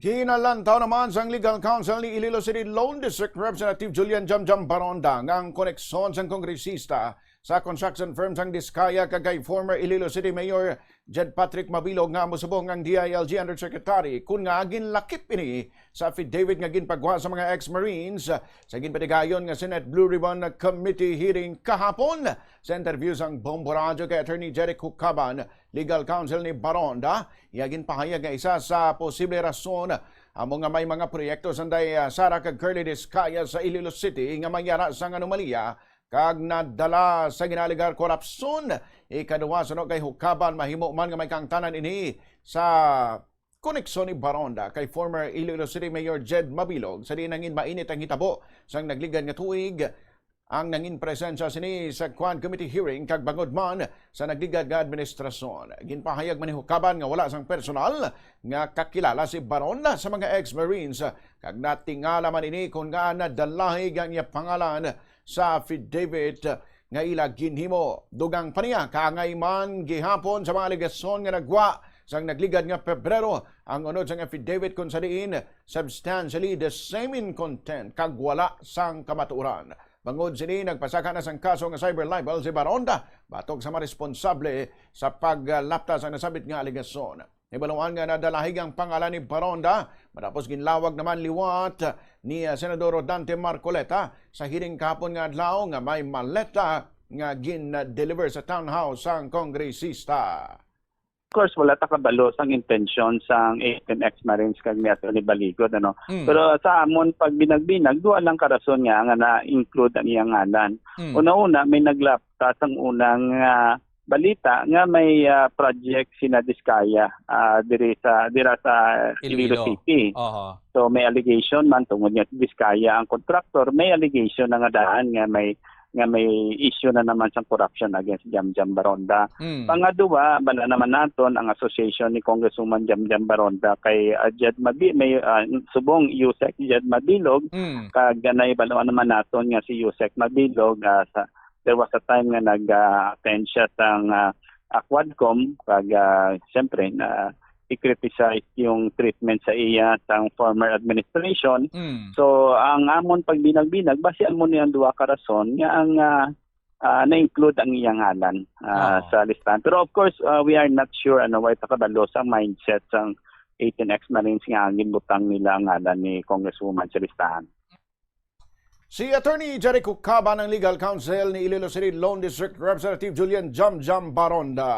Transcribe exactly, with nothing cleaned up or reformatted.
Ginalantaw naman sang Legal Counsel ni Iloilo City Lone District Representative Julian Jamjam Baronda nga ang koneksyon sang kongresista sa construction firm sang Discaya kag kay former Iloilo City Mayor Jed Patrick Mabilog nga musubong ang D I L G Undersecretary kun nga ginlakip ini sa affidavit nga ginpagwa sa mga ex-Marines sa ginpatigayon nga Senate Blue Ribbon Committee hearing kahapon. Sa interview sang Bombo Radyo kay Attorney Jeric Hucaban, legal counsel ni Baronda, iya ginpahayag nga isa sa posible rason amo nga may mga proyekto sanday, ah, Sara kag Curly Discaya sa Iloilo City nga may yara sang anomalya kag nadala sa ginaalegar korupsyon. Ikaduha, suno kay Hucaban, mahimo man nga may kaangtanan ini sa koneksyon ni Baronda kay former Iloilo City Mayor Jed Mabilog, sa diin nangin mainit ang hitabo sang nagligad nga tuig ang nangin presensya sini sa Quad Committee hearing kag bangod man sa nagligad nga administrasyon. Ginpahayag man ni Hucaban nga wala sang personal nga kakilala si Baronda sa mga ex-Marines kag natingala man ini kon ngaa nadalahig ang iya pangalan sa affidavit nga ila ginhimo. Dugang pa niya, kaangay man gihapon sa mga alegasyon nga nagwa sang nagligad nga Pebrero ang unod sang affidavit, kon sa diin substantially the same in content kag wala sang kamatuoran. Bangod sini, nagpasaka na sang kaso nga cyber libel si Baronda batok sa mga responsable sa paglapta sa nasabit nga alegasyon. Nahibaluan nga nadalahig ang pangalan ni Baronda matapos ginlawag naman liwat ni, ah, Senador Rodante Marcoleta sa hearing kahapon nga adlaw nga may maleta nga gin-deliver sa townhouse sang kongresista. Of course, wala ta kabalo sang intensyon sang eighteen ex-Marines kag ni Attorney Baligod, ano. Mm. Pero sa amon pagbinag-binag, duha lang ka rason nga, nga na-include ang iyang ngalan. Mm. Una-una, may naglapta sang unang, ah, balita nga may, ah, project sina Discaya, ah, diri sa, dira sa Iloilo Iloilo. City. Oho. So, may allegation man tungod nga si Discaya ang contractor, may allegation na nga daan nga may, nga may issue na naman sang corruption against Jam Jam Baronda. Mm. Pangaduwa, bala naman naton ang association ni Congresswoman Jam Jam Baronda kay, ah, Jed Mabi-, may, ah, subong Yusek Jed Mabilog, Mm. kag nahibaluan naman naton nga si Yusek Mabilog, ah, sa, there was a time nga nag, ah, attend siya sang, ah, ah, Quadcom, kag, ah, siyempre, na i-criticize yung treatment sa iya sang former administration. Mm. So, ang amon pagbinag-binag, base amon ni ang duha ka rason nga ang, ah, ah, na-include ang iyang ngalan, ah, Oo. sa listahan. Pero of course, ah, we are not sure, ano, why ta kabalo sa mindset sang eighteen ex-Marines nga ang ginbutang nila ang ngalan ni Congresswoman sa listahan. Si Attorney Jeric Hucaban, ang legal counsel ni Iloilo City Lone District Representative Julian Jam Jam Baronda.